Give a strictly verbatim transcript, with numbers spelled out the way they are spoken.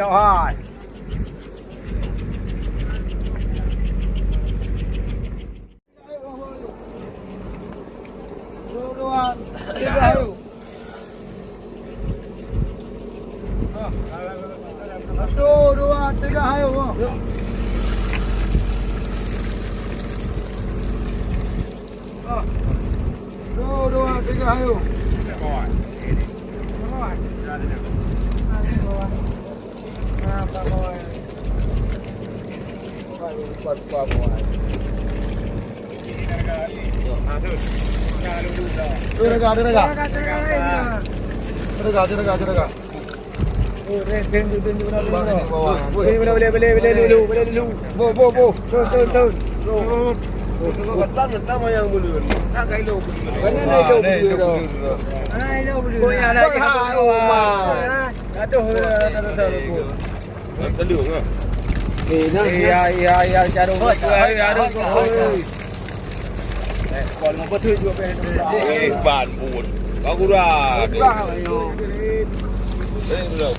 Hai. Dua, dua, tiga, ayo. Satu, dua, tiga, ayo. Satu, dua, tiga, ayo. Ada raga, ada raga. Ada raga, ada raga, ada raga. Boleh, boleh, boleh, boleh dulu, boleh dulu. Bo, bo, bo. Turun, turun, turun. Turun. Mentang-mentang wayang buleuen. Kan kailo buleuen. Mana dah ilo buleuen dah? Mana ilo buleuen? Oh, ya, dah, ya. Aduh, aduh, aduh, aduh. Tendung ah. Eh, nah, iya, iya, iya, jarum. Aduh, aduh, aduh. Eh, ban pun. Kau kurang. Eh, belum.